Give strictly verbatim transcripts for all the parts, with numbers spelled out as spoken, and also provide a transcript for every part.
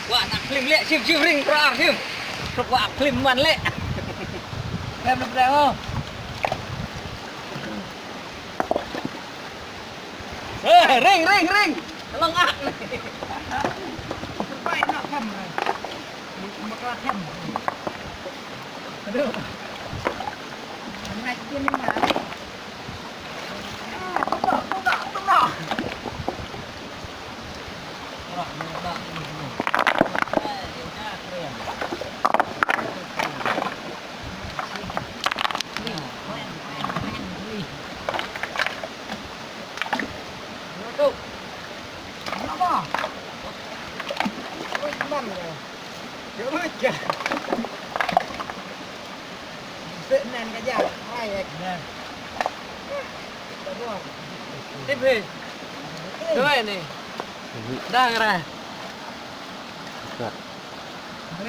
Wah, nak klim leh, shim, shim, ring, pra, shim. Truk wah, klim man leh. Klim leh, pra, oh. Eh, ring, ring, ring. Long ah. Pai nak kam. Makla kam. Aduh. Ngai kin ni mah. Tip hi. Doi ni. Dang ra.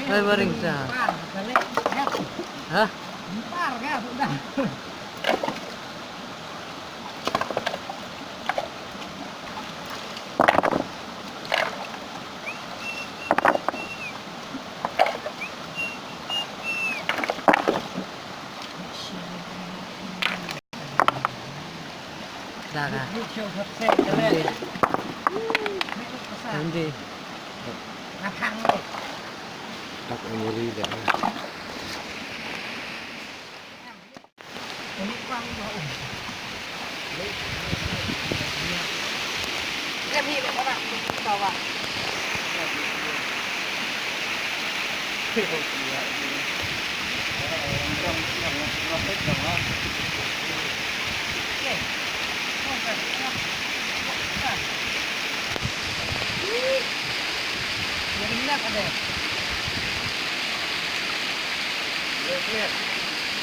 Doi baring sa. Ha? Daga. Hindi. Tak umuri dah.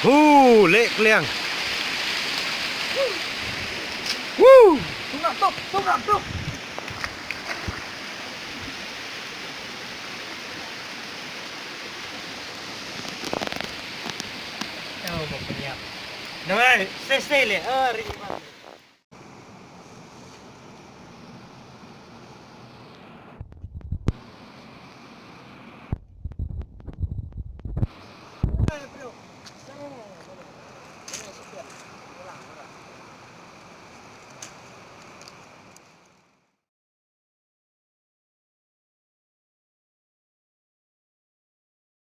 Hu, leh kliang. Woo! Tung rak tuk, tung rak tuk. Oh, mau kenyap. Nai, stay, stay leh. Ah, ring.